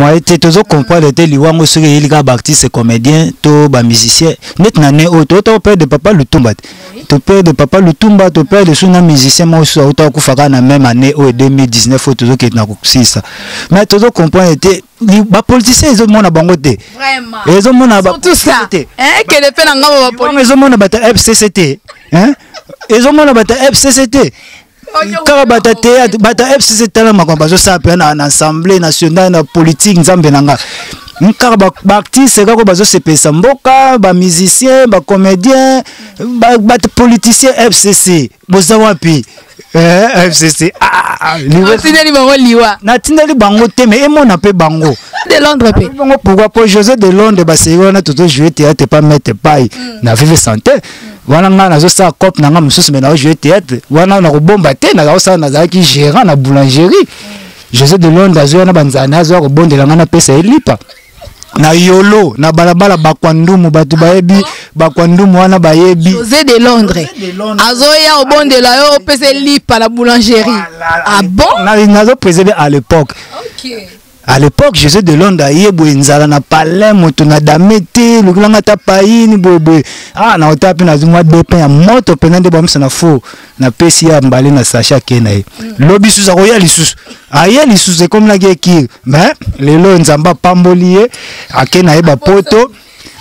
Moyen te, tozo comprendre te liwa yango soki eyeli kaka ba artiste comédien to ba musicien neti na ne oyo toyota perdre papa Lutumba te, to perdre papa Lutumba, to perdre su na musicien moko susu auta kokufa kaka na même année oyo 2019 oyo tozokende na kosilisa. Mais tozo comprendre te, ba politicien ezomona bango te, ezomona ba te, kende mpe na ngambo ezomona bato ya FCC te, ezomona bato ya FCC te, kaka bato ya théâtre, bato ya FCC. Tala makambo bazosala mpe na Assemblée nationale, na politique. Nzambe na nga, kaka baartiste kaka bazosepelisa mboka, bamusicien, bacomédien, bato politicien FCC boza wapi? FCC. Natindeli bango liwa. Natindeli bango te, mais emona mpe bango. De Londres mpe. Bango pourquoi? Po José de Londres baseri wana, tozojouer théâtre pa Maître Pai na Vive Santé wana. Ngai nazosala cope na ngai mosusu, mais nazojouer théâtre wana, nakobomba te, nazakosala, nazalaki gérant na boulangerie. José de Londres azwi wana banzala na azwa kobondela ngai, napesa ye lipa na Yolo, na balabala Bakwandumu. Bato bayebi Bakwandumu wana, bayebi. José de Londres azoya obondela yo, opesa lipa na boulangerie? Ah bon? Nazopréside à l'époque. À l'époque, José de Londres aye boye, nzala na palais, moto na dame te, lokolanga ata paini boye boye. Ah, na ota mpe nazwi mwa deux pain ya moto mpenza nde bamisa na four, napesi ya mbale na sachet, ake na ye. Lobi lisusu akoya lisusu, aye lisusu, ekomelaki ekire. Mais lelo Nzambe apamboli ye, ake na ye bapoto,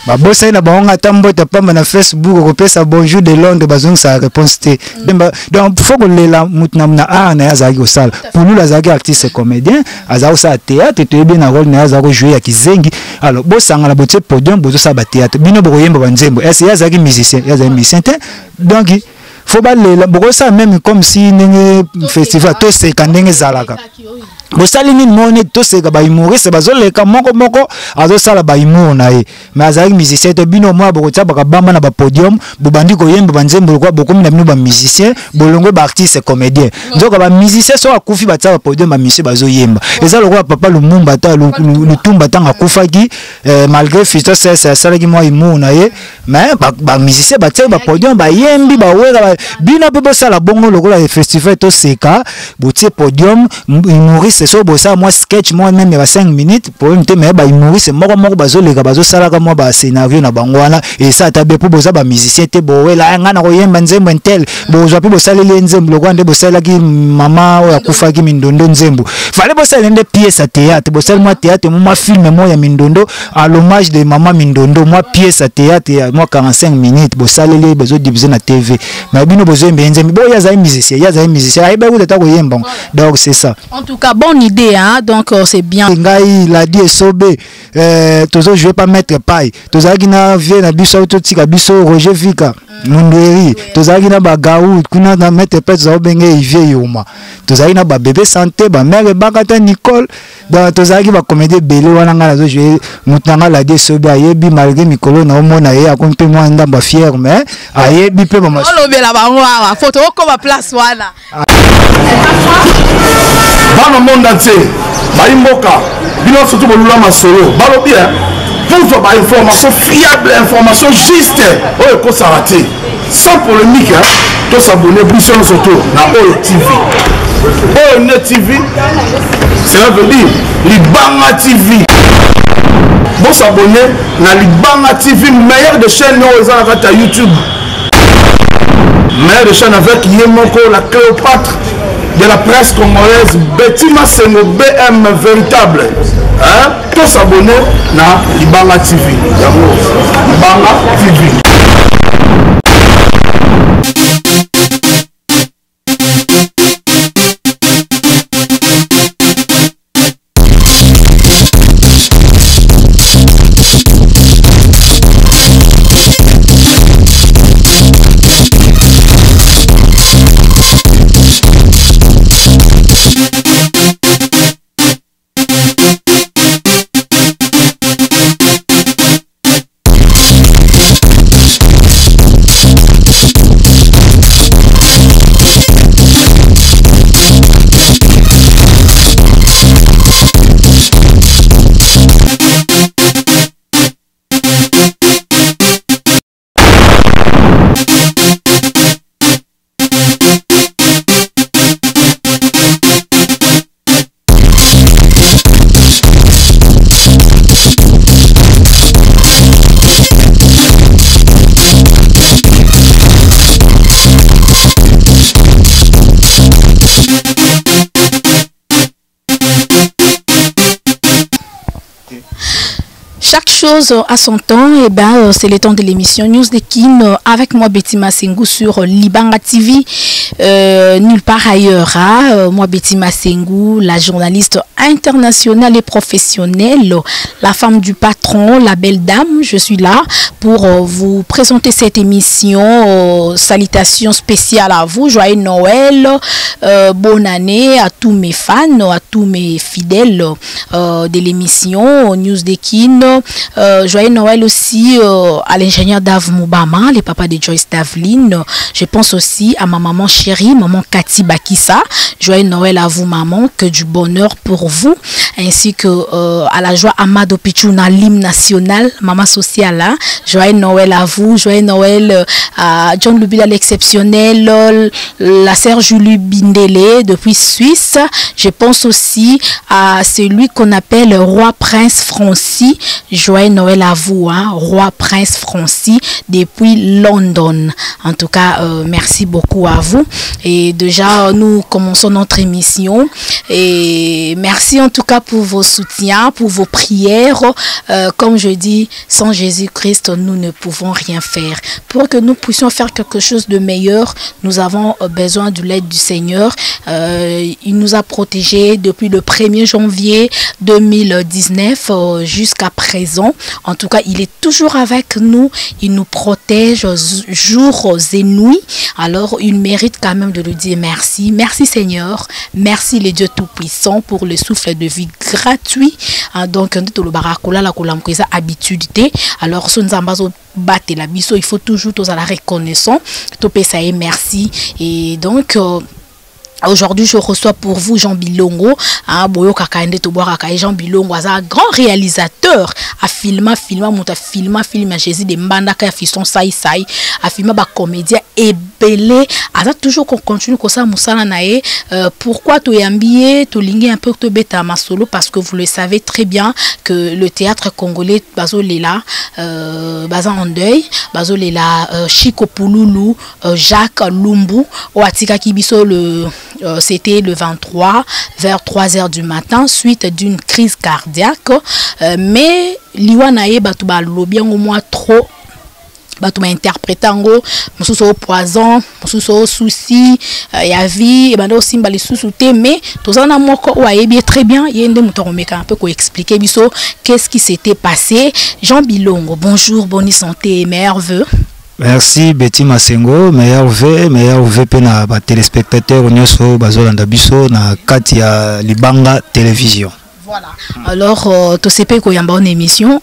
babosani na bango. Ata mbote pamba na Facebook okopesa "Bonjour de Londres", bazongisaka réponse te. Donc faut kolela mutu na art na ye azalaki kosala. Pululu azalaki artiste comédien, azalaki kosala théâtre, toyebi na rôle na ye, azalaki kojouer ya kizengi. Alors bosangana, botie podium, bozosala bathéâtre, bino bokoyemba banzembo. Ese ye azalaki musicien? Ye azalaki musicien te. Donc faut balela, bokosala même comme si ndenge festival Toseka ndenge ezalaka, bosali nini moko neti Toseka, bahumoriste bazoleka, moko moko azosala bahumour na ye, mais azalaki musicien te. Bino mwa bokotia bakabamba na bapodium, bobandi koyemba banzembo lokola bokomi na bino bamusicien, bolongwe baartiste comédien. Nzoka bamusicien soki akufi, batia bapodium, bamusicien bazoyemba. Eza lokola papa Lumumba, ata Lutumba ntango akufaki, malgré Fiston Sese asalaki mwa humour na ye, mais bamusicien batiaki bapodium, bayembi, bawera. Bino mpe bosala bongo lokola festival Toseka, botie podium, humoriste soki bosala mwa sketch mwa même ya ba 5 minutes, problème te, mais bahumoriste moko moko bazoleka, bazosalaka mwa bascénario na bango wana, esa ata be. Mpo boza bamusicien te, bowela ngai na koyemba nzembo ntel, bozwa mpe bosaleli ye nzembo lokola nde bosalelaki mama oyo akufaki, Mindondo, nzembo. Fallait bosalela nde pièce ya théâtre, bosali mwa théâtre, mwa film moko ya Mindondo, à l'hommage de mama Mindondo, mwa pièce ya théâtre ya mwa 45 minutes, bosaleli ye, bazodiffuse na TV. Mais bino bozoyemba ye nzembo boyo, azali musicien, ye azali musicien, ayebaki kuta ata koyemba. Donc c'est ça. En tout cas, bonne idée, hein. Donc c'est bien. Ngai Ladi Esobe, tozojouer pa Maître Pai, tozalaki na vie na biso, totika biso Roger Vika Mundweri, tozalaki na bagau kuna na Maître Pai, tozala kobenge Ivie Yoma, tozalaki na babebe santé, bamare Ebakata Nicole. Donc tozalaki bacomédie ebele wana. Ngai nazojouer, moto na ngai Ladi Esobe ayebi, malgré mikolo naomona ye akomi mpe mwa ndambo ya fier, mais ayebi mpe. Olobela bango awa, fo tokokoma place wana. Bana monde entier, bayi mboka, bino surtout bolula masolo, balobi pour bainformation fiable, information juste oyo ekosala te, sans polémique, tos'abonner biso nyonso to na Oyo TV. Oyo nde TV, cela veut dire Libanga TV. Bos'abonner na Libanga TV, meilleur de chaîne oyo eza na kati ya YouTube, meilleur de chaîne avec ye moko la Cléopâtre de la presse congolaise, Betty Masengo BM véritable, hein? Tos'abonner na Libanga TV, yango Libanga TV. Chaque chose a son temps. Et ben, c'est le temps de l'émission News de Kin avec moi Betty Masengu sur Libanga TV, nulle part ailleurs. Hein. Moi Betty Masengu, la journaliste internationale et professionnelle, la femme du patron, la belle dame. Je suis là pour vous présenter cette émission. Salutations spéciales à vous. Joyeux Noël, bonne année à tous mes fans, à tous mes fidèles de l'émission News de Kin. Joyeux Noël aussi à l'ingénieur Dave Moubama, le papa de Joyce Daveline. Je pense aussi à ma maman chérie, maman Cathy Bakissa. Joyeux Noël à vous, maman, que du bonheur pour vous, ainsi que à la joie Amado Pichouna, l'hymne national, maman sociale. Hein. Joyeux Noël à vous, joyeux Noël à John Lubila l'exceptionnel, la sœur Julie Bindele depuis Suisse. Je pense aussi à celui qu'on appelle Roi Prince Francis. Joyeux Noël à vous, hein, Roi Prince Francis depuis London. En tout cas, merci beaucoup à vous. Et déjà, nous commençons notre émission. Et merci en tout cas pour vos soutiens, pour vos prières. Comme je dis, sans Jésus-Christ, nous ne pouvons rien faire. Pour que nous puissions faire quelque chose de meilleur, nous avons besoin de l'aide du Seigneur. Il nous a protégés depuis le 1er janvier 2019 jusqu'à présent. En tout cas, il est toujours avec nous. Il nous protège jours et nuits. Alors, il mérite quand même de lui dire merci. Merci Seigneur. Merci le Dieu Tout-Puissant pour le souffle de vie gratuit. Hein, donc, la habitude. Alors, soki Nzambe azobatela biso, il faut toujours tozala reconnaissant. Topesa ye merci. Et donc, aujourd'hui, je reçois pour vous Jean Bilongo, hein, Boyo Kakaende Toboara Jean Bilongo, un grand réalisateur, a filmé, filmé, monta filmé, film Jésus de Mbandaka, a fiston Sai Sai, a filmé ba comédien ebele, aza toujours qu'on continue comme ça musala na ye. Pourquoi toyambi ye, tolingi un peu tobeta masolo? Parce que vous le savez très bien que le théâtre congolais bazolela, baza en deuil, bazolela Chico Pululu, Jacques Lumbu, oyo atikaki biso le c'était le 23 vers 3 heures du matin, suite d'une crise cardiaque. Mais liwa na ye, bato balobi yango mwa trop, bato bainterpréter yango mosusu o poison, mosusu o souci ya vie ebanda osimba lisusu te. Mais toza na moko oyo ayebi ye très bien, ye nde moto akomeka mpe koexpliquer biso qu'est-ce qui s'était passé. Jean Bilongo, bonjour, bonne santé, meilleurs vœux. Merci Betty Masengo, meilleurs vœux, meilleurs vœux pe na ba téléspectateurs nyonso bazolanda biso na kati ya Libanga Télévision. Voilà. Alors tosepeli koyamba en émission,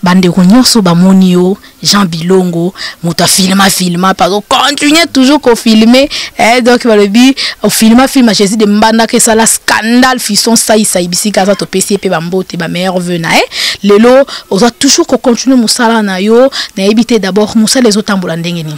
bandeko nyonso bamoni yo Jean Bilongo, moto afilma filma, pardon, continue toujours kofilmer, eh, donc balobi ofilma filma Jésus de Mbandaka, esala scandale, fiston Sai Sai, bisika aza, topesi ye mpe bambote, bameilleurs vœux na ye. Lelo oza toujours kocontinue mosala na yo. Nayebi te, d'abord mosala ezotambola ndenge nini?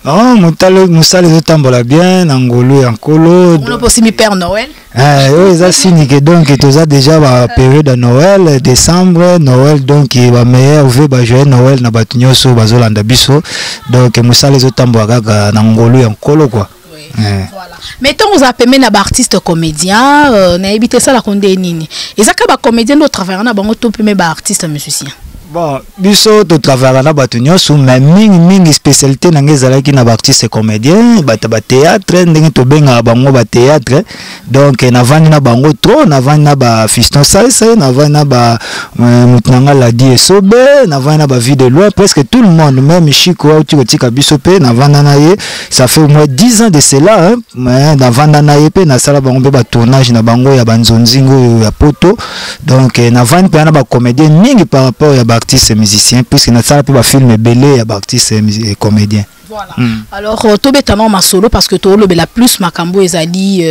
Non, mosala ezotambola bien na ngolu ya Nkolo. Ono mpo osimi Père Noël. Eh, oyo eza signe que donc toza déjà ba période ya Noël, décembre, Noël, donc ba meilleurs vœux, ba joyeux Noël na bato nyonso bazolanda biso. Donc mosala ezotambola kaka na ngolu ya Nkolo, quoi. Oui. Voilà. Mais ntango ozala pembeni na baartiste comédien, nayebi te esalaka nde nini? Eza kaka bacomédien nde otravaillaka na bango to mpe baartiste musicien? Bon, biso totravaillaka na bato nyonso, mais mingimingi spécialité na ngai ezalaki na baartiste comédien, bato ya bathéâtre, ndenge tobengaka bango bathéâtre. Donc navandi na bango trop, navandi na bafiston Saisai, navandi na ba motu na nga Ladi Esobe, navandi na bavie de loin, presque tout le monde, même Chiko auti kotika biso mpe navanda na ye, ça fait au moins 10 ans de cela, hein, mais navanda na ye mpe nasala bango mpe batournage na bango ya banzonzingo oyo ya poto. Donc navandi mpenza na bacomédien mingi par rapport ya baartiste musicien, puisque nasala mpe bafilm ebele ya baartiste comédien. Voilà. Alors tobetana masolo parce que tolobela plus makambo ezali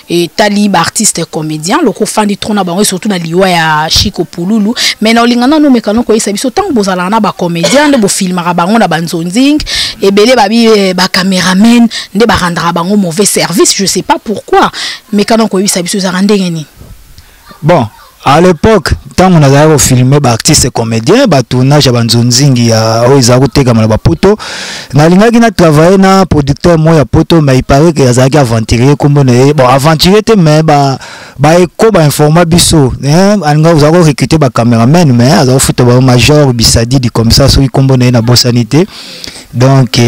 etali baartiste comédien, loko ofandi trop na bango, surtout na liwa ya Chiko Pululu. Mais na olinga nano omekana koyesa biso, ntango bozalaka na bacomédien nde bofilmaka bango na banzonzing ebele, babi bacameraman nde barendaka bango mauvais service, je sais pas pourquoi. Mekana koyebisa biso ezalaka ndenge nini? Bon. À l'époque, ntango nazalaki kofilme baartiste comédien, batournage ya banzonzingi ya oyo ezalaki kotekama na bapoto, nalingaki na travaille na producteur moko ya poto, mais il paraît que azalaki aventurier. Nkombo na ye, bon, aventurier te, mais baeko bainforma biso, alinga ozala korecrute bacameraman, mais azala kofuta bango. Major Bisadidi, comme ça, soki nkombo na ye nabosani te. Donc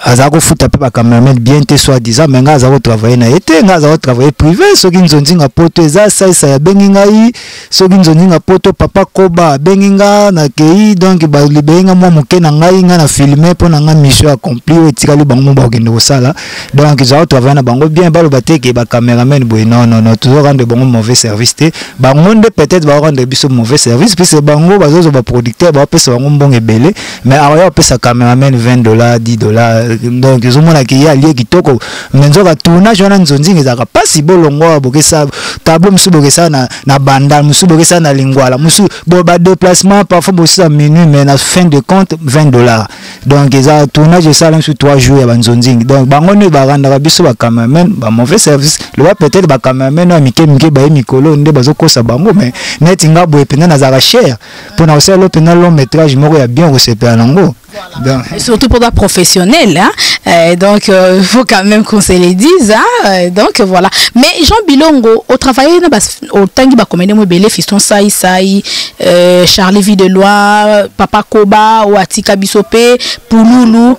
azala kofuta mpe bacameraman bien te, soit disant, mais ngai aza kotravaille na ye te. Ngai aza kotravaille privé. Soki nzonzinga poto eza, salisa abengi ngai. Soki nzonzinga poto, Papa Koba abengi nga, nakei. Donc balibeye nga mwa moke na ngai, ngai na filme mpo na ngai, mission accompli. Oyo etikali, bango mo bakokende kosala. Donc ezala kotravaille na bango bien. Baloba te ke bacameraman boye, non, non, non, tozorendre bango mauvais service te. Bango nde peut-être bakorendre biso mauvais service, puisque bango bazozwa baproducteur, baopesa bango mbongo ebele, mais akoya kopesa cameraman 20 dollars, 10 dollars. Donc ezomonaki ye alie kitoko, mais nzoka tournage wana nzonzinga ezalaka mpasi. Bolongo bokesa tableau mosusu, bokesala na bandal mosusu, bokesala na Lingwala mosusu, bo badéplacement, parfois bosisa minuit, mais na fin de compte 20 dollars. Donc eza tournage esala mosusu 3 jours ya banzonzingi. Donc bango nde barandaka biso bacameraman ba mauvais service. Loba peut-être bacameraman oyo mike mike baye mikolo nde bazokosa bango, mais neti nga boye mpenza, nazalaka cher mpona kosala lo mpenza long métrage moko ya bien, kosepela nango. Donc, surtout pour la professionnel, hein. Donc, il faut quand même qu'on se le dise, hein. Donc, voilà. Mais Jean Bilongo, au travail, au tangi ba comédien mobile, Fiston Sai Sai, Charlie Videlois, Papa Koba, ou Atika Bisope, Pouloulou.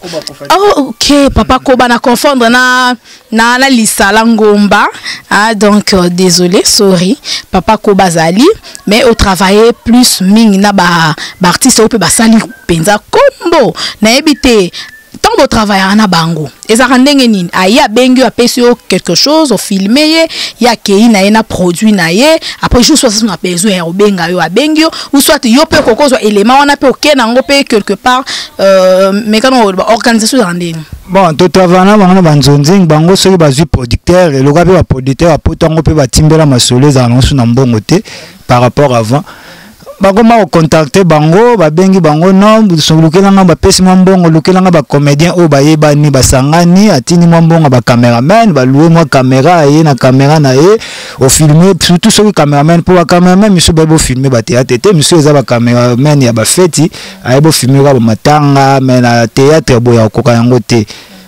Oh, ok, Papa Koba, na confondre na Lisala Ngomba. Ah, donc, désolé, sorry. Papa Koba Zali, mais au travail plus mingi na ba artiste ope basali penza kombo. Nayebi te ntango botravaillaka na bango ezalaka ndenge nini. Aye, abengi yo, apesi yo quelque chose, ofilme ye, ye akei na ye na produit na ye. Après jour soit na besoin ya kobenga yo, abengi yo, ou soit yo mpe okokozwa élément wana mpe okei nango mpe quelque part. Mais kana organisation ezalaka ndenge? Bon, totravaille na bango na banzonzingi. Bango soki bazwi producteur, eloka mpe baproducteur apoto yango mpe batimbela masolo, ezala nango so na mbongo te par rapport avant. Bakoma kocontacte bango, babengi bango: "Non, lukelanga." Bapesi mwa mbongo: "Lukelanga bacomédien oyo bayebani." Basangani, atindi mwa mbongo, bacameraman balue mwa caméra, aye na caméra na ye, ofilme. Surtout soki cameraman, mpo bacameraman misusu bayebi ofilme bathéâtre te. Misusu eza bacameraman ya bafeti, ayebi ofilme kaka bamatanga, mais na théâtre boye akokoka yango te.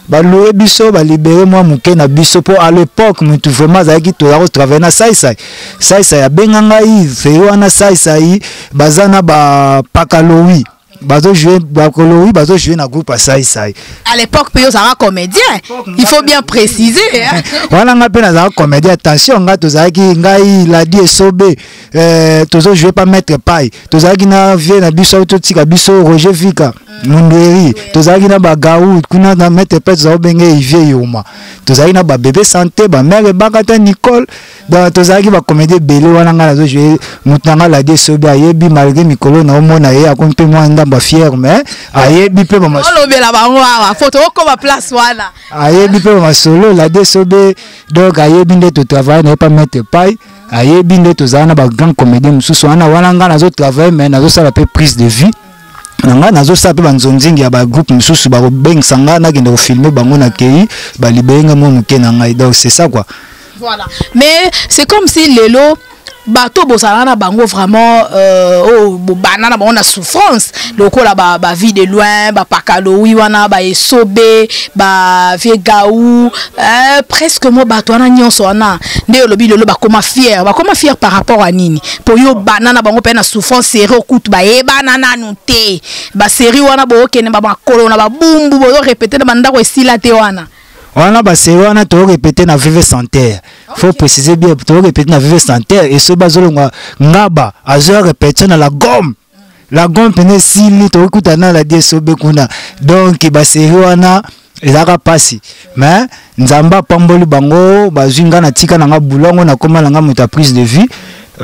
Balue biso, balibere mwa moke na biso, mpo à l'époque mutu vraiment azalaki, toza kotravaille na Saisai. Saisai abenga ngai feye wana. Saisai baza na bapakalowi, bazojoue bakolowi, bazojoue na groupe ya Saisai. À l'époque mpe ozalaka comédien, il faut bien préciser, hein. Wana nga mpe nazalaka comédien. Attention, nga tozalaki, ngai Ladi Esobe, tozojoue pa Maître Pai. Tozalaki na vie na biso, totika biso Roger Vika Mundueri, tozalaki na bagau kuna na Maître Pai, tozalaki kobenge Ivie Yoma, tozalaki na babebe santé, bamare ebaka ta Nicole. Donc tozalaki bacomédie ebele wana. Ngai nazojoue, motu na ngai Ladi Esobe ayebi, malgré mikolo naomona ye akomi mpe mwa ndambo afiere, mais ayebi mpe. Olobela bango awa, fo tokokoma place wana. Ayebi mpe bamasolo Ladi Esobe. Donc ayebi nde totravaille na ye pa Maître Pai, ayebi nde tozala na bagrand comédien mosusu wana. Wana ngai nazotravaille, mais nazosala mpe prise de vue na ngai, nazosala mpe banzonzingi ya bagroupe mosusu. Bakobengisa ngai, nakende kofilme bango, nakei, balibeye ngai mwa moke na ngai. Donc c'est ça quoi. Voilà, mais c'est comme si lelo bato bozalaka na bango vraiment, oyo bobanda na bango na souffrance, lokola bavie de loin, bapakalowi wana, baesobe, bavie gaou, presque mo bato wana nyonso wana nde olobi lelo bakoma fier. Bakoma fier par rapport à nini? Po yo banda na bango mpe na souffrance, série okutu bayebana nanu te, basérie wana bookende bamakolo na babumbu, bozorepete na bandako, esila te wana. Wana basérie wana torépété na Vive Santerre. Faut préciser bien, torépété na Vive Santerre. Eso bazolongwa ngaba, azoya répétition na la gomme, la gomme pene esili, tokokuta na la Esobe kuna. Donc basérie wana ezalaka mpasi, mais Nzambe apamboli bango, bazwi nga na tika na nga bulango, nakóma na nga moto ya prise de vue.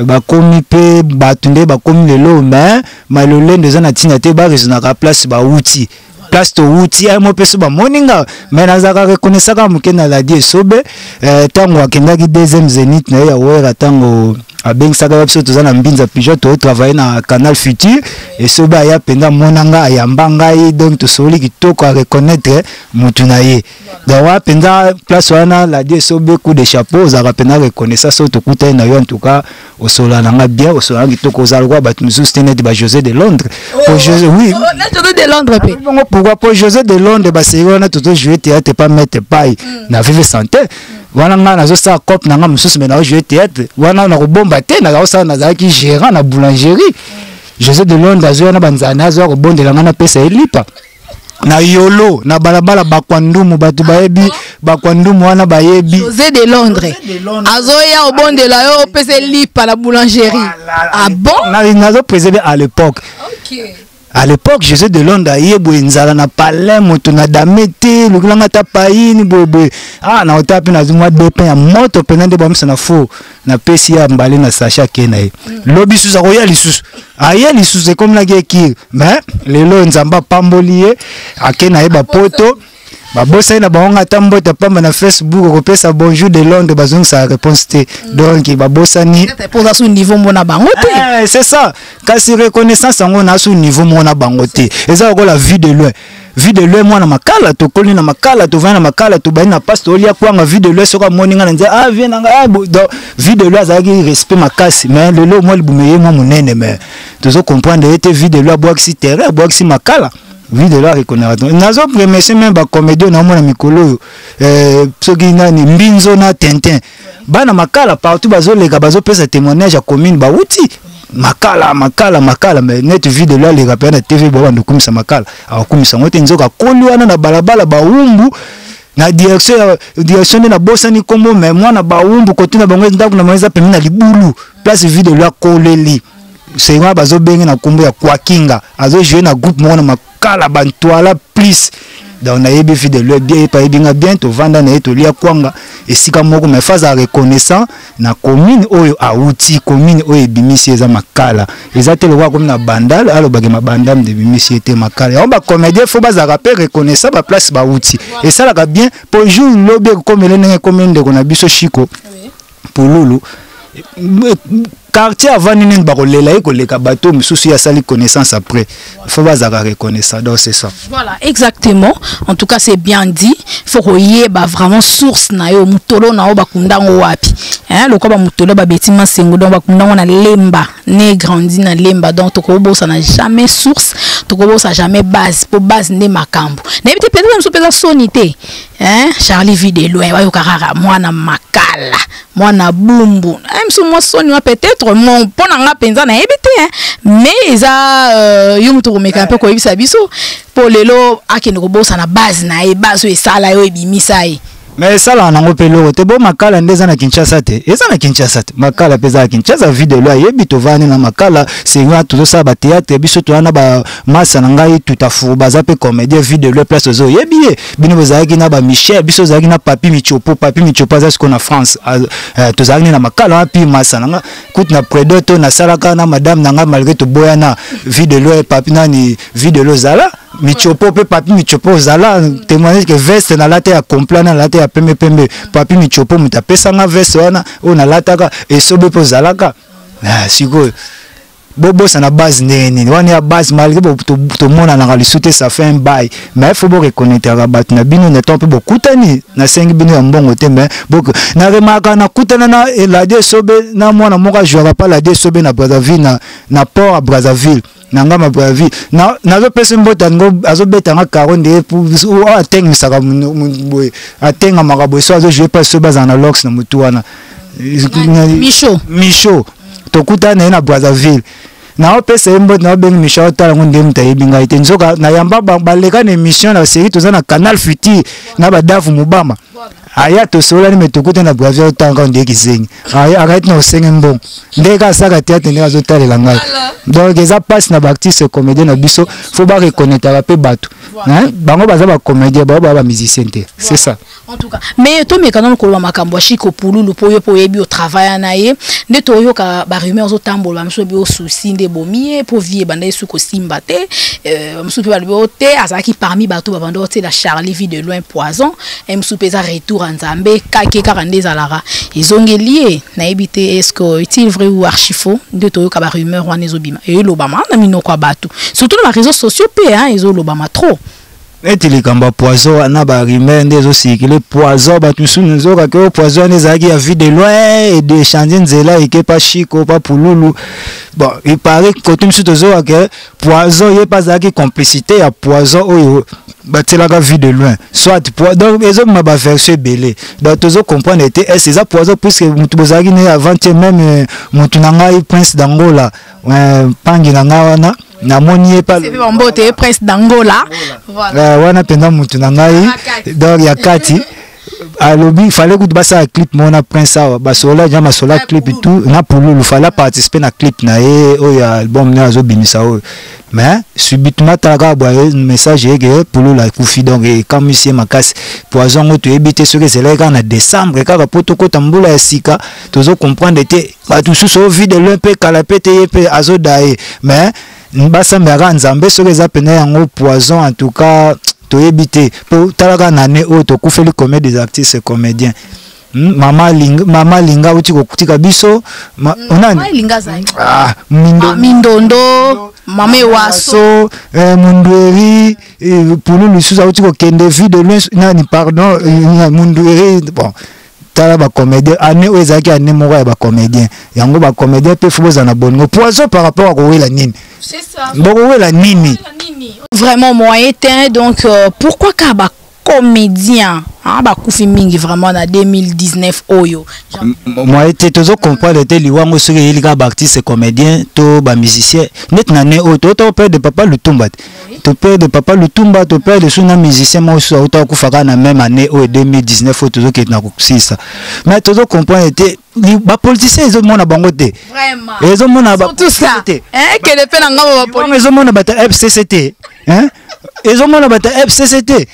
Bakomi mpe bato nde bakomi lelo, mais malolendo eza na ntina te. Baresonaka place bawuti, place towuti aye mo mpe so bamoni nga, mais nazalaka reconnaissaka moke na Ladi Esobe. Ntango akendaki deuxième zénith na ye ya Wera, ntango Abengisaka biso, toza na Mbinza Pigeon, totravaille na Canal Futur. Esobe aya mpenza, amona nga, ayamba ngai, donc tosoli kitoko, areconnaître mutu na ye. Donc wana mpenza, place wana, Ladi Esobe, coup de chapeau, ozalaka mpenza reconnaissant. Soki tokutani na yo, en tout cas osola na nga bien, osola na kitoko, ozala lokola bato mosusu te, neti ba José de Londres. Po José, oui. Na José de Londres mpe. Bongo pourquoi? Po José de Londres, baseri wana tozojouer théâtre pa Maître Pai na Vive Santé wana. Ngai nazosala cope na ngai mosusu, mais naojouer théâtre wana, nakobomba te, nazakosala, nazalaki gérant na boulangerie. José de Londres azwi wana banzala na, azwa kobondela ngai, napesa ye lipa na Yolo, na balabala Bakwandumu. Bato bayebi Bakwandumu wana, bayebi. José de Londres azoya obondela yo, opesa lipa na boulangerie? Ah bon? Nazopréside à l'époque. À l'époque, José de Londres aye boye, nzala na palais, moto na dame te, lukelanga ata paini boye boye. Ah, na ota mpe nazwi mwa deux pain ya moto mpenza, nde bamisa na four, napesi ya mbale na sachet, ake na ye. Lobi lisusu akoya lisusu, aye lisusu, ekomelaki ekire. Mais lelo Nzambe apamboli ye, ake na ye bapoto, babosani na bango. Ata mbote pamba na Facebook, okopesa "Bonjour de Londres", bazongisaka réponse te. Donc babosani. Mpoza su niveau moko na bango te. Eh, c'est ça. Kasi reconnaissance yango na su niveau moko na bango te. Eza lokola Vue de Loin. Vue de Loin, mwana Makala, tokoli na Makala, tovandi na Makala, tobandi na pasi, tolia kwanga. Vue de Loin, soki amoni nga na nzela, "Ah, vie na nga." Ah, donc Vue de Loin azalaki respect makasi, mais lelo mwa libumu ye mwa monene, mais tozo comprendre ye te. Vue de Loin abwakisi terrain, abwakisi Makala. Vue de Loin reconnaître. Nazo remercier même bacomédien naomona mikolo oyo, soki nani, Mbinzo na Tintin, bana Makala partout bazoleka, bazopesa témoignage ya commune bauti Makala, Makala, Makala. Mais neti Vue de Loin aleka mpe na TV, babanda okumisa Makala, akokumisa yango te. Nzoka akoli wana na balabala Bawumbu, na direction ya direction nde nabosani nkombo, mais mwana Bawumbu, kote na bango, ndako na bango eza pembeni na libulu, place Vue de Loin akoleli. Senga bazobenge na nkombo ya Kwakinga, azojoue na groupe moko na Makala, Bantwala plus. Donc nayebi Vue de Loin bien, yepa ayebi nga bien, tovanda na ye, tolia kwanga esika moko. Mais faza reconnaissant na commune oyo awuti, commune oyo ebimisi eza Makala. Eza te lokola komi na Bandal, alobaki mabandam de ebimisi ye te, Makala. Yango bacomédien faut bazalaka mpe reconnaissant baplace bawuti, esalaka bien. Po jour lobi ekokomele ndenge ekomi ndeko na biso Shiko Pululu, quartier avandi nini, bakolela ye koleka bato mosusu ye asali connaissance. Après faut bazalaka reconnaissant, donc c'est ça. Voilà, exactement. En tout cas, c'est bien dit. Faut koyeba vraiment source na yo, mutolo na yo bakundango wapi, hein. Lokola bamutolo babeti Masengo, donc bakundango na Lemba, né grandi na Lemba. Donc tokobosana jamais source, tokobosa jamais base, po base nde makambo. Nayebi te, peut-être mosusu mpenza soni te, hein. Charlie Vue de Loin, bayoka kaka mwana Makala, mwana Bumbu, mosusu mwa soni wa peut-être mo mpo na nga mpenza nayebi te, hein. Mais eza yo moto komeka mpe koyebisa biso, mpo lelo akende kobosana base na ye, base oyo esala ye, oyo ebimisa ye. Mais esalaka nango mpe eloko te. Bo Makala nde eza na Kinshasa te, eza na Kinshasa te. Makala mpe eza na Kinshasa. Vue de Loin ayebi, tovandi na Makala, senga tozosala batéâtre biso, toya na bamasa na ngai Tutafuru, baza mpe comédien. Vue de Loin, place ozo oyebi ye, bino bozalaki na bamichel, biso ozalaki na Papi Michopo. Papi Michopo aza sikoyo na France. Tozalaki nde na Makala wana. Mpi masa na nga kutu na predo to nasalaka na madame na ngai, malgré toboyana. Vue de Loin, Papi nani, Vue de Loin ozala, Michopo mpe, Papi Michopo ozala témoignage ke veste nalata ya complet, nalata ya pembe pembe, Papi Michopo moto apesanga veste wana oyo nalataka. Esobe mpe ozalaka. Sikoyo bobosana base ndenge nini wana ya base, malgré tomonanaka lisusu te, ça fait un bail, mais faut boreconnaîtraka bato na bino na temps mpe bokutani. Nasengi bino ya mbongo te, mais naremarka nakutana na Ladi Esobe na mwana moko ajouaka pa Ladi Esobe na Brazzaville, na port ya Brazzaville, na ngamba Brazzaville. Nazopesa mbote yango, azobetanga karo nde oyo atengisaka boye, atengamaka boye, so azojoue pa so bazala na lox na motu wana. Micho. Micho, tokutana na ye na Brazzaville, naopesa ye mbote, naobengi Micho, aotala yango nde moto ayebi ngai te. Nzoka nayamba baleka na émission na série, toza na Canal Futur na badafu mobama, aya tosolani. Me tokuta na Brazzaville, otanga nde kizengi akati na osenge mbongo, ndenge kaka asaka théâtre, ndenge azotalela ngai. Donc eza mpasi na baartiste comédien na biso, faut bareconnaîtraka mpe bato. Bango baza bacomédien, bango baa bamusicien te, c'est ça. En tout cas, mais tomeka nano koloba makambo ya Chiko Pululu, mpo yo mpo oyebi otravailla na ye. Nde toyoka barumeur ozotambola, bamosusu oyebi osusi nde ebomi ye, mpo vie ebanda ye suki kosimba te. Bamosusu mpe balobi o te, azalaki parmi bato babanda otiela Charlie Vue de Loin poison. Mosusu mpe eza retour. ya Nzambe kake kaka nde ezalaka ezongeli ye. Nayebi te, est-ce que est-il vrai ou archi faux? Nde toyoka ba rumeur wana ezobima, elobama na minoko ya bato, surtout na ba réseaux sociaux mpe, hein, ezolobama trop. Neti likambo ya poison wana, barumeur nde ezocirculer. Poison, bato mosusu nzokaki oyo poison wana ezalaki ya Vue de Loin, edéchanger nzela, eke pa Chiko, pa Pululu. Bon, il paraît kote mosusu tozokake poison ye mpe azalaki complicité ya poison oyo batielaka Vue de Loin, soit. Donc ezobima baversion ebele. Donc tozocomprendre te, est eza poison, puisque motu bozalaki ne avant-hier même, motu na ngai Prince d'Angola, mpangi na ngai wana, namoni ye. Mbote, Prince d'Angola. Wana mpenza motu na ngai, donc ya kati alobi fallait kutu basala clip moko na Prince awa. Basola ja masola clip tout na Pululu, fallait participer na clip na ye oyo ya album ne azobimisa oyo. Mais subitement, tala kaka boye, message eyeke Pululu akufi. Donc ekamwisi ye makasi. Poison yango toyebi te soki ezalaki kaka na décembre kaka mpo tokɔta mbula ya sika. Tozocomprendre te. Bato mosusu oyo Vue de Loin mpe kala mpe te, ye mpe azoda ye, mais basambelaka Nzambe soki eza pene yango poison. En tout cas toyebi te, mpo talaka na année oyo tokufeli combien des artistes comédiens? Mama Linga, mama Linga auti kotika biso. Onani ah, Mindondo, mama Ewaso. Mundweri, Pulu lisusu auti kokende, Vue de Loin, nani, pardon, Mundweri. Bon, tala bacomédien, année oyo ezalaki année moko ya bacomédien. Yango bacomédien mpe fo bozala na bolingo. Poison par rapport à kowela nini? Bokowela nini? Vraiment moyen te. Donc pourquoi ka bacomédien, ah, bakufi mingi vraiment na 2019 oyo? Moyen te, tozocomprendre te. Liwango soki eyeli kaka baartiste comédien to bamusicien, neti na ne oyo to perdre papa Lutumba te, toperdre papa Lutumba, toperdre so na musicien moko so auta akufa kaka na même année oyo 2019 oyo tozokende na kosisa. Mais tozocomprendre te, bapoliticien ezomona bango te, ezomona te, ezomona bato FCC te, ezomona bato FCC te,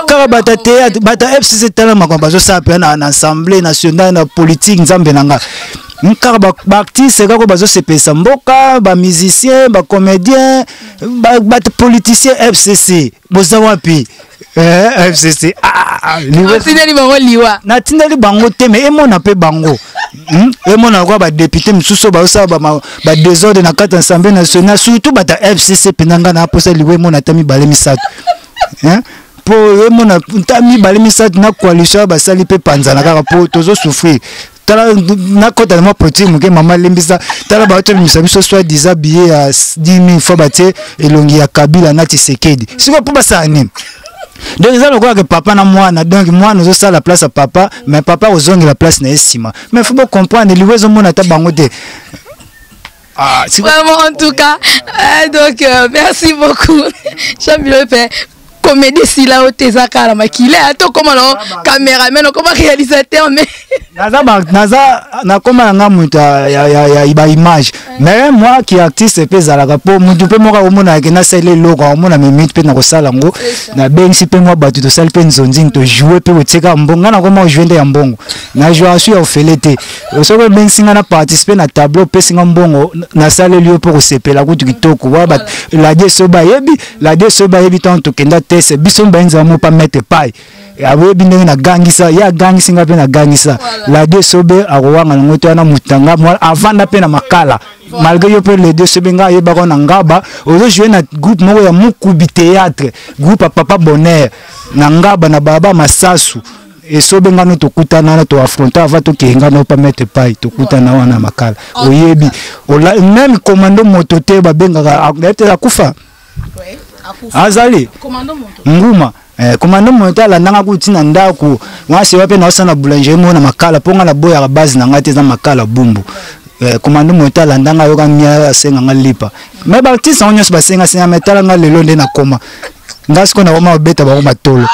kaka bato théâtre. Bato FCC, tala makambo bazosala mpe na Assemblée nationale, na politique. Nzambe na nga, kaka baartiste kaka bazosepelisa mboka, bamusicien, bacomédien, bapoliticien FCC boza wapi? FCC. Natindeli bango liwa. Natindeli bango te, mais emona mpe bango, Emona lokola badéputé mosusu oyo bazosala badésordre na kati ya Assemblée nationale, surtout bato ya FCC mpenza. Ngai na aposa liwa emona ata mibale misato, mpo emona nta mibale misato na coalition ya basali mpe panzana kaka, mpo tozosouffrir. Tala, nakɔta na mwa politique moke, mama lembisa. Tala, baotobimisa biso soi-disant billet ya 10 000 fois, batie elongi ya Kabila na Tshisekedi. Sikoyo mpo basala nini? Donc eza lokola ke papa na mwana. Donc mwana ozosala place ya papa, mais papa ozongela place na ye nsima. Mais faut bocomprendre, liwa ezomona ata bango te. Ah, vraiment, en tout cas, donc merci beaucoup, Jean Mpe comédie sila oyo te, eza kaka na makila. Ata okóma na caméraman, okóma réalisateur, mais Naza naza nakóma nanga moto ya baimage, mais moi qui artiste mpe ezalaka mpo motu mpe moko akomonaka nasali eloko, akomona mimite mpe na kosala yango. Nabengisi mpe mwa bato, tosali mpe nzonzing, tojoue mpe kotieka mbongo. Ngai nakoma kojoue nde ya mbongo, najouaka su ya ofele te. Soki obengisi ngai na participe na tableau, opesi nga mbongo, nasaleli yo mpo kosepela kutu kitoko. Wa ladi so bayebi, ladi so bayebi. Ntango tokenda tese biso mibale, mo pa maître pai ayebi ndenge nagangisa ye, agangisi nga mpe nagangisa. Ladi Sobe akowanga nango te wana mutanga avanda mpe na Makala. Malgré yo mpe Ledi Sobe, nga ayebaka na Ngaba, ozojoue na groupe moko ya Mukubi Théâtre, groupe ya Papa Bonheur na Ngaba na baba Masasu. Esobe ngano tokutana wana, toaffronte avant tokende ngano pa maître pai, tokutana wana Makala. Oyebi même commando moto te babengaka te, akufa, azali nguma. Commando moto alandanga kuti na ndako mwasi wa mpe naosala na boulangerie moko na Makala, mpo nga naboyaka base na ngai te, eza Makala Bumbu. Commando moto alandanga, ayoka mia, asenganga lipa. Mais baartiste yango nyonso basengasenga, mais tala nga lelo nde nakoma, nga sikoyo nakoma kobeta bango matolo.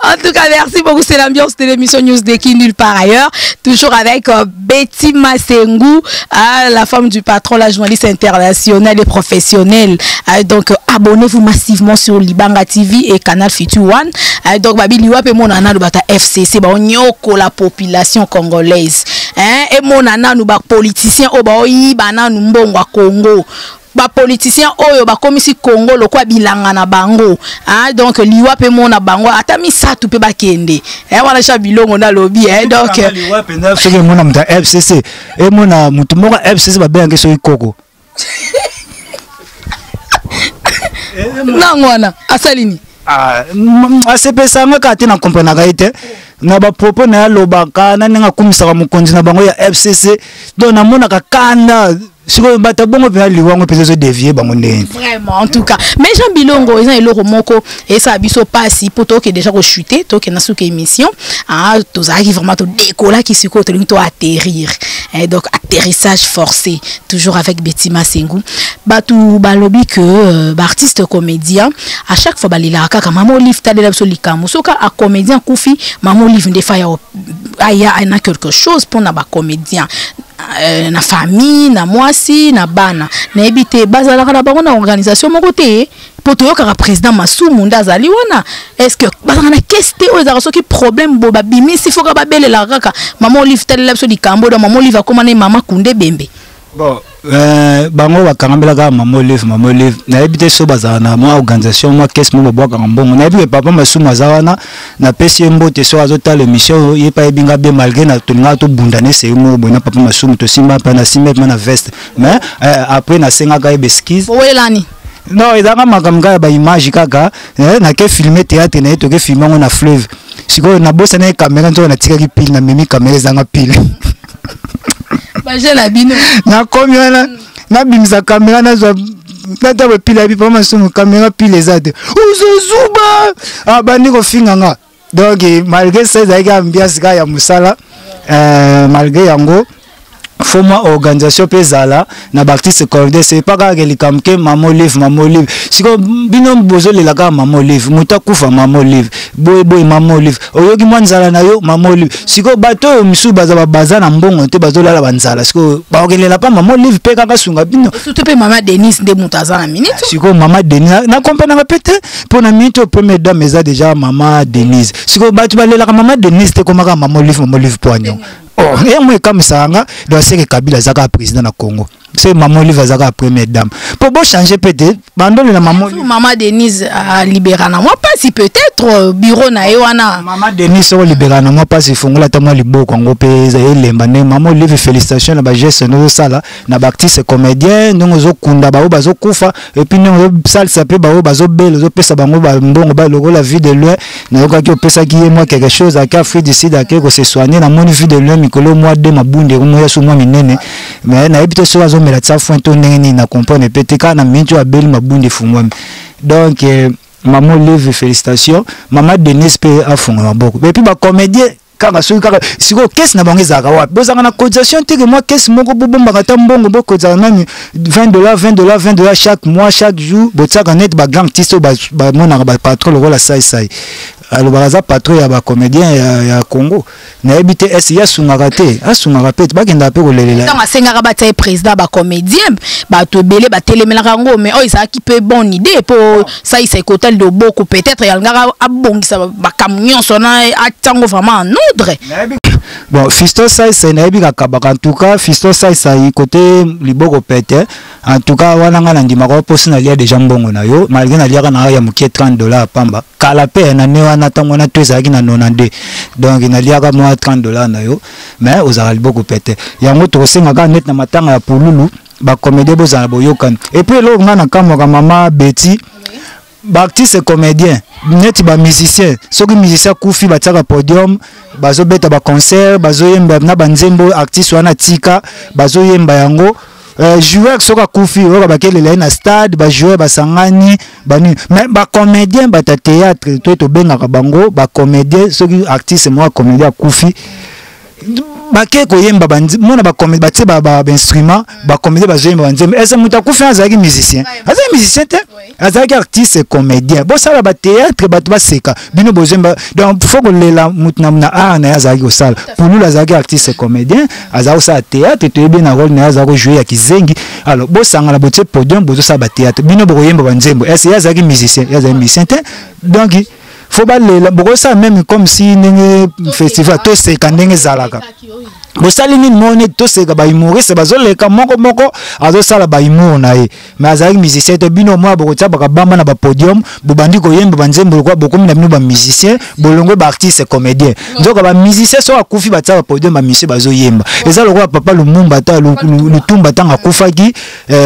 En tout cas, merci beaucoup. C'est l'ambiance de l'émission News de nulle part ailleurs. Toujours avec Betty Masengu, hein, la femme du patron, la journaliste internationale et professionnelle. Donc, abonnez-vous massivement sur Libanga TV et Canal Future One. Donc, babi liwa pe monana bata FCC, ba nyoko la population congolaise. Hein, et monana nous ba politicien o ba oyi bana nous mbongo Congo. Bapoliticien oyo bakomisi Congo lokwa bilanga na bango, hein, donc liwa mpe mona bango ata misato mpe bakende, eh, wana Jean Bilongo nalobi, eh, donc liwa mpenza soki emona moto ya FCC, emona moto moko ya FCC, babengaki soki koko. Nango wana asali nini? Ah, asepesanga kaka te, na comprenaka ye te na bapropos na ye alobaka na ndenge akumisaka mokonzi na bango ya FCC. Donc namonaka kanda. Sikoyo bato bongo mpenza, liwango mpenza ezodévier bango ndenge. Vraiment, en tout cas. Mais Jean Bilongo, eza eloko moko esala biso pasi mpo toke déjà kochute, tokende na suka émission. Ah, tozalaki vraiment, todekolaki, sikoyo tolingi to atterrir. Eh, donc atterrissage forcé, toujours avec Betty Masengu. Bato balobi que baartiste comédien, à chaque fois balelaka kaka Mama Olive, talela biso likambo. Soki a comédien kufi, Mama Olive nde fa ya aya na quelque chose mpona bacomédien, na famille, na mwasi, na bana. Nayebi te, bazalaka na bango na organisation moko te, mpo toyokaka président Masumu nde azali wana. Est ce que bazalaka na caisse te oyo ezalaka soki problème boye babimisi, foka babelelaka kaka Mama Olive, talela biso likambo? Donc Mama Olive akóma na mama kunde bembe. Bon, bango bakangambelaka Mama Olive, Mama Olive. Nayebi te so bazala na mwa organisation, mwa caisse mo babwakaka mbongo. Nayebi ke papa Masumu aza wana, napesi ye mbote so azotala émission oyo. Ye mpe ayebi nga bien, malgré na tolingaka tobunda na eseye moko boye na papa Masumu, tosimba mpe nasimba mpe na veste, mais après nasengaka ye baexcuse. Owelelani? Non, ezalaka makambo kaka ya baimage kaka. Nake filme théâtre na ye, toke filme yango na fleuve. Sikoyo nabosana ye caméra, nzoka natikaki pile, namemi caméra ezanga pile. Baje na bino. Nakomi wana, nabimisa caméra, nazwa nata bapile ya bipa Masumu, caméra pile eza te, ozozuba, abandi kofinga nga. Donc malgré ça, ezalaki ambiance kaka ya mosala. Malgré yango, faut mwa organisation mpe ezala na baartiste comédien. C'est pas kaka likambo ke Mama Olive, Mama Olive. Sikoyo bino bozolela kaka Mama Olive, moto akufa, Mama Olive boye boye, Mama Olive oyoki mwa nzala na yo, Mama Olive. Sikoyo bato oyo misusu baza baza na mbongo te, bazolala banzala, sikoyo bakokelela mpa Mama Olive mpe kaka sunga bino? Surtout mpe Mama Denise nde moto aza na minute. Sikoyo Mama Denise, nakomprenaka mpe te mpo na minute oyo première dame eza déjà Mama Denise. Sikoyo bato balelaka Mama Denise te, komaka Mama Olive, Mama Olive poignon. Oh, yango ekamisaka nga. Donc seke Kabila aza kaka président na Congo, se Mama Olive aza kaka première dame, mpo bochange mpe te, bandolela Mama. Mama Denise alibéra na mwa mpasi, peut-être bureau na ye wana. Mama Denise soko libéra na mwa mpasi, efungola ata mwa liboko yango mpe eza elemba ndenge. Mama Olive, félicitation na bageste ndenge ozosala na baartiste comédien, ndenge ozokunda baoyo bazokufa, et puis ndenge ozosalisa mpe baoyo bazobela, ozopesa bango bambongo lokola Vie de Loin. Nayokaki opesaki ye mwa quelque chose, ake Afrique du Sud, ake kose soigner. Namoni Vie de Loin mikolo mwa de mabunde ekomoya so mwa minene, mais nayebi te soki azomela tia foin to ndenge nini, na comprendre mpe te. Kaka na miniti oyo abeli, mabunde efungwami. Donc Mama Olive, félicitation. Mama Denise mpe afunga maboko. Et puis bacomédien kaka soki kaka sikoyo caisse na bango ezalaka wapi? Bozalaka na cotisation te ke mwa caisse moko bobombaka ata mbongo, bokozala nani 20 $, 20 $, 20 $ chaque mois, chaque jour, botiaka neti bagrand artiste oyo bamonaka bapatron lokola Saisai alobaka aza patron ya bacomédien ya Congo. Nayebi te ese ye asungaka te, asungaka mpe, bakendaka mpe kolelela. Ntango asengaka batia ye président bacomédien, bato ebele batelemelaka yango, mais oyo ezalaki mpe bonne idée mpo Saisa ekota loboko, peut-être alingaka abongisa makambo nyonso na atiango vraiment en ordre. Bon, Fiston Saisai, nayebi kakabaka. En tout cas, Fiston Saisai côté liboko pete, en tout cas wana nga nandimaka mposi nalia déjà mbongo na yo, malgré naliaka na ya mokie, 30 $ pamba kala mpe na ne wana, ntango wana to ezalaki na 92. Donc naliaka mwa 30 $ na yo, mais ozalaka liboko pete. Yango tokosengaka neti na matanga ya Pululu, bacomédien bozala boyokani. Et puis eloko nga nakamwaka, mama Betty, baartiste comédien neti bamusicien, soki musicien akufi, batiaka podium, bazobeta baconcert, bazoyemba na banzembo artiste wana tika, bazoyemba yango. Joueur soki akufi, oyoka bakelela ye na stade, bajoueur basangani banini. Mais bacomédien, bato ya théâtre to tobengaka bango bacomédien, soki artiste moko comédien akufi, bake koyemba, mona batie bainstrument, bacomédien bazoyemba banzembo. Ese moto akufi azalaki musicien? Azalaki musicien te, azalaki artiste comédien. Bosala bathéâtre, bato baseka, bino bozoyemba. Donc faut kolela motu na art na ye azalaki kosala. Pululu azalaki artiste comédien, azalaki kosala théâtre, toyebi na rôle na ye, azalaki kojouer ya kizengi. Alors bosangana, botie podium, bozosala bathéâtre, bino bokoyemba banzembo. Ese ye azalaki musicien? Ye azalaki musicien te. Donc faut balela, bokosala même comme si ndenge festival toseka ndenge ezalaka. Bosali nini moko neti toseka bahumoriste bazoleka moko moko azosala bahumour na ye, mais azalaki musicien te. Bino mwa bokotia bakabamba na bapodium, bobandi koyemba banzembo lokola bokomi na bino bamusicien, bolongwe baartiste comédien. Nzoka bamusicien soki akufi, batia bapodium, bamusicien bazoyemba. Eza lokola papa Lumumba, ata Lutumba, ntango akufaki,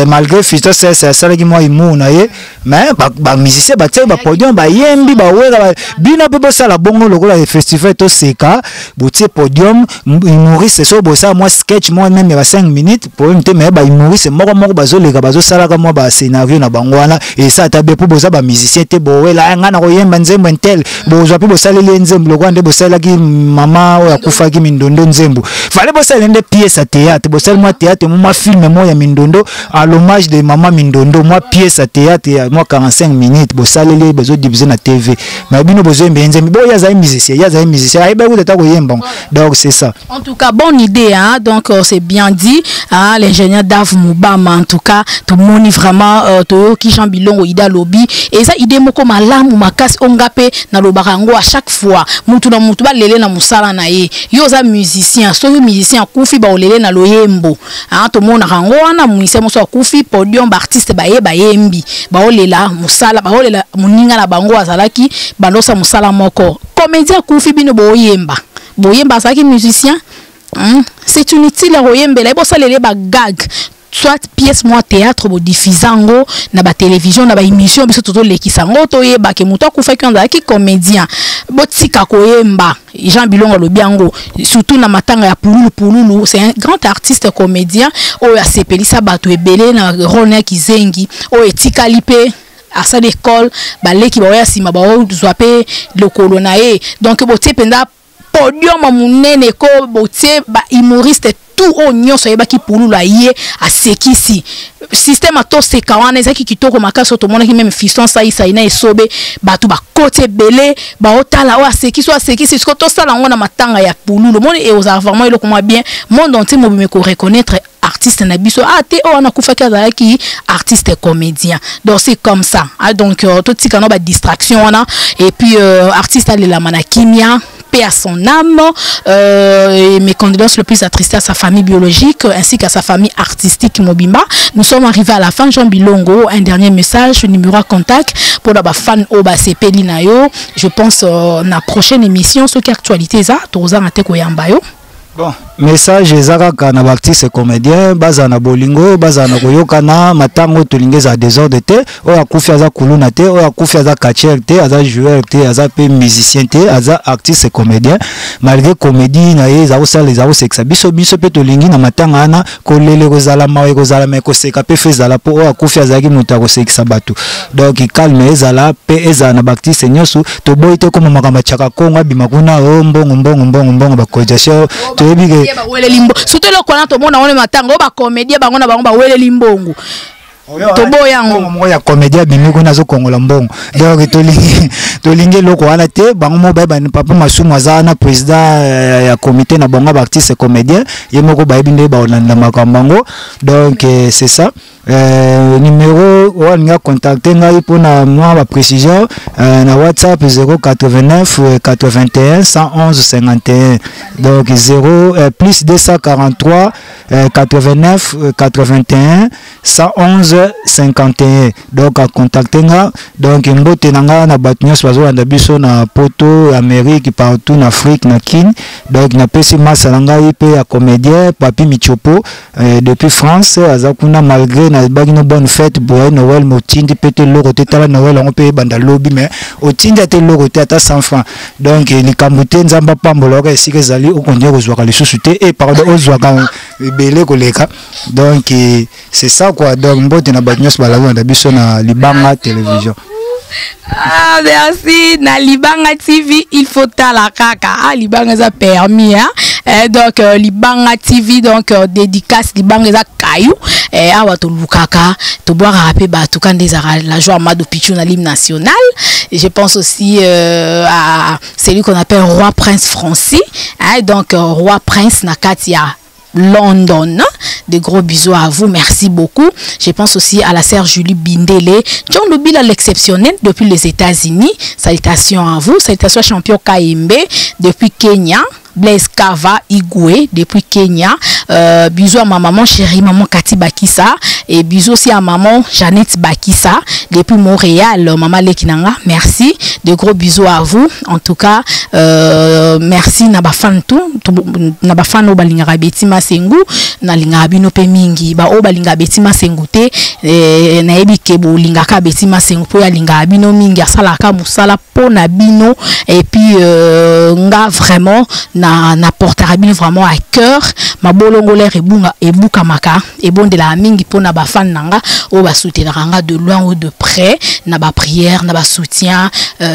malgré Fiston Sese asalaki mwa humour na ye, mais bamusicien batiaki bapodium, bayembi, bawera. Bino mpe bosala bongo lokola festival Toseka, botie podium, humoriste so bosala mwa sketch mwa même ya ba 5 minutes, problème te, mais bahumoriste moko moko bazoleka, bazosalaka mwa bascénario na bango wana. Esa ata be mpo boza bamusicien te, bowela ngai na koyemba nzembo ntel, bozwa mpe bosaleli ye nzembo lokola nde bosalelaki mama oyo akufaki Mindondo nzembo. Fallait bosalela nde pièce ya théâtre, bosali mwa théâtre, mwa film moko ya Mindondo, à l'hommage de mama Mindondo, mwa pièce ya théâtre ya mwa 45 minutes, bosaleli ye, bazodiffuse na TV. Mais bino bozoyemba ye nzembo boyo, azali musicien, ye azali musicien, ayebaki kuta ata koyemba. Donc c'est ça. En tout cas, bonne idée, hein. Donc c'est bien dit, hein, l'ingénieur Dave Mubama. En tout cas, tout le monde vraiment toyoki Jean Bilongo ida lobby et ça idée moko malamu makasi ongape na lobarango à chaque fois. Mutu na mutu ba lele na musala na ye. Yo oza musicien, soki musicien akufi, ba olele na loyembo. Hein, tout le monde rango wana musicien moso akufi, podium, ba artiste ba ye ba yembi. Ba olela musala, ba olela muninga na bango azalaki balosa musala moko. Comédien akufi, bino boyemba. Boyemba azalaki musicien, C'est inutile ya koyembela ye. Bosalele bagag, soit pièce mwa théâtre, bodiffuser yango na batélévision, na baémission biso tozolekisa yango, toyebake moto akufaki azalaki comédien. Botika koyemba. Jean Bilongo alobi yango, surtout na matanga ya Pululu. Pululu, c'est un grand artiste comédien oyo asepelisa bato ebele na rôle ya kizengi oyo etikali mpe asali école, baleki baoya nsima baozwa mpe lokolo na ye. Donc botie mpenza podium monene ko botie bahumoriste tout oyo nyonso ayebaki Pululu, aye asekisi. Système atoseka wana ezalaki kitoko makasi oyo tomonaki. Même Fiston Saisai na Esobe, bato bakoti ebele, baotala oyo asekisi, oyo asekisi. Siko tosala yango na matanga ya Pululu, omoni eozala vraiment eloko mwa bien. Monde entier mobima koreconnaître artiste na biso, ah te, oyo wana akufaki azalaki artiste comédien. Donc c'est comme ça, ah, donc totika no badistraction wana et puis artiste alelama na kimia, paix à son âme, et mes condoléances le plus attristées à sa famille biologique ainsi qu'à sa famille artistique mobimba. Nous sommes arrivés à la fin. Jean Bilongo, un dernier message, numéro à contact pour la fan oyo basepeli na yo. Je pense na prochaine émission, ce qui actualité ça, toza na koyamba yo. Bon, message eza kaka na baartiste comédien: bazala na bolingo, bazala na koyokana. Matango tolingi ezala désordre te. Oyo akufi aza kuluna te, oyo akufi aza catcheur te, aza joueur te, aza mpe musicien te, aza artiste comédien. Malgré comédie na ye eza kosala, eza kosekisa biso, biso mpe tolingi na matanga wana kolela ekozala, mawa ekozala, mais koseka mpe fe ezala, mpo oyo akufi azalaki moto ya kosekisa bato. Donc calme ezala mpe ezala na baartiste nyonso. Toboyi te koma makambo atiaka Kongo abima kuna o mbongo, mbongo, mbongo, mbongo, bacotisation, toyebi ke baweleli mbongo. Surtout eloko wana tomona wana matanga oyo, bacomédien bango na bango baweleli mbongo, toboya yango. Moko ya comédien abimi kuna azokongola mbongo. Donc tolingi eloko wana te. Bango moko bayeba, papa Masumu aza wana, président ya comité na bango ya baartiste comédien, ye moko bayebi nde baolanda makambo yango. Donc c'est ça. Numéro oyo alingi acontacte ngai mpona mwa baprécision, na WhatsApp 089 81 111 51. Donc 0 plus 243 89 81 111 51. Donc acontacte nga. Donc mbote na nga na bato nyonso bazolanda biso na Poto, Amérique, partout na Afrique, na Kine. Donc napesi masa na ngai mpe ya comédien Papi Michopo, depuis France aza kuna. Malgré nayebaki no bonne fête boye Noël, motindi mpe te eloko te. Tala, Noël yango mpe ebanda lobi, mais otindi ata eloko te, ata 100 francs. Donc likambo te, Nzambe apambola oka esika ezali, okontinue kozwaka lisusu te e pardon, ozwaka ebele koleka. Donc c'est ça quoi. Donc mbote na bato nyonso balabona biso na Libanga Télévision. Ah, merci. Na Libanga TV, il faut tala kaka. Ah, Libanga eza permis, hein. Eh, donc Libanga TV, donc dédicace Libanga eza caillou. Eh, awa tolukaka, tobwakaka mpe bato quand ezalaka la joie Mado Pichu na l'hymne national. Et je pense aussi à celui qu'on appelle Roi Prince Francis, hein, donc Roi Prince na kati ya London. De gros bisous à vous, merci beaucoup. Je pense aussi à la sœur Julie Bindele, John Lubila l'exceptionnel depuis les États-Unis. Salutations à vous, salutations à champion Kaimbe depuis Kenya. Blaise Kava Igwe depuis Kenya. Bisous à ma maman chérie, maman Cathy Bakissa, et bisous aussi à maman Jeannette Bakissa depuis Montréal, maman Lekinanga, merci. De gros bisous à vous. En tout cas, merci na ba fan tout, na ba fan oyo balingaka Betty Masengu, nalingaka bino pe mingi. Ba oyo balingaka Betty Masengu te, nayebi ke bolingaka Betty Masengu po alingaka bino mingi, asalaka mosala po na bino, et puis nga vraiment na portera bino vraiment à cœur. Mabolongo l'air ebunga ebukamaka ebondela mingi po na ba fan nanga oyo ba soutenaka nga de loin ou de près, na ba prière, na ba soutien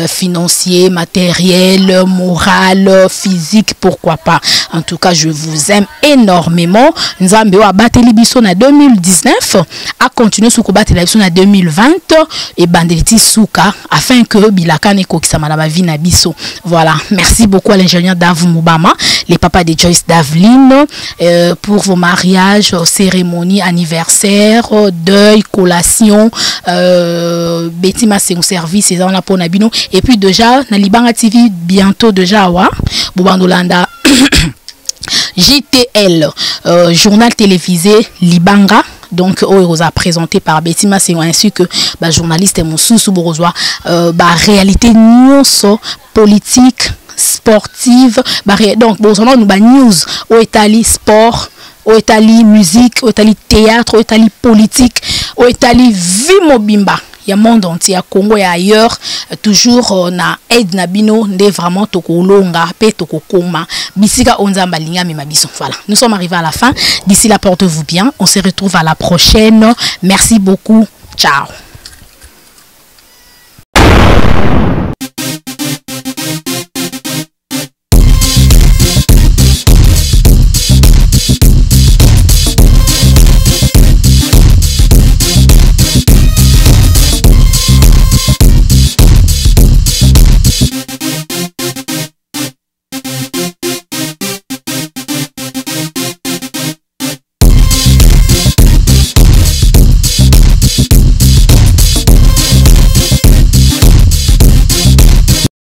financier, matériel, moral, physique, pourquoi pas. En tout cas, je vous aime énormément. Nzambe oyo abateli biso na 2019, a continuer sous kobatela biso na 2020 et bandeliti suka afin que bilaka ne kokisama na ba vie na biso. Voilà, merci beaucoup à l'ingénieur Dave Mubama, les papas de Joyce Daveline, pour vos mariages, cérémonies, anniversaires, deuil, collation, Betty Masengu service, et on a pour Nabino. Et puis déjà, na Libanga TV, bientôt déjà, wa, Bobandolanda. JTL, journal télévisé Libanga, donc oyo oza présenté par Betty Masengu ainsi que ba journaliste mosusu bokozwa ba réalité nyonso politique, sportive, ba donc bozona nous ba news oyo etali sport, oyo etali musique, oyo etali théâtre, oyo etali politique, oyo etali vie mobimba ya monde entier, ya Congo et ailleurs, toujours na aide na bino nde vraiment tokolonga pe tokokoma bisika oyo Nzambe alingi amema biso. Voilà, nous sommes arrivés à la fin. D'ici là, portez-vous bien. On se retrouve à la prochaine. Merci beaucoup. Ciao.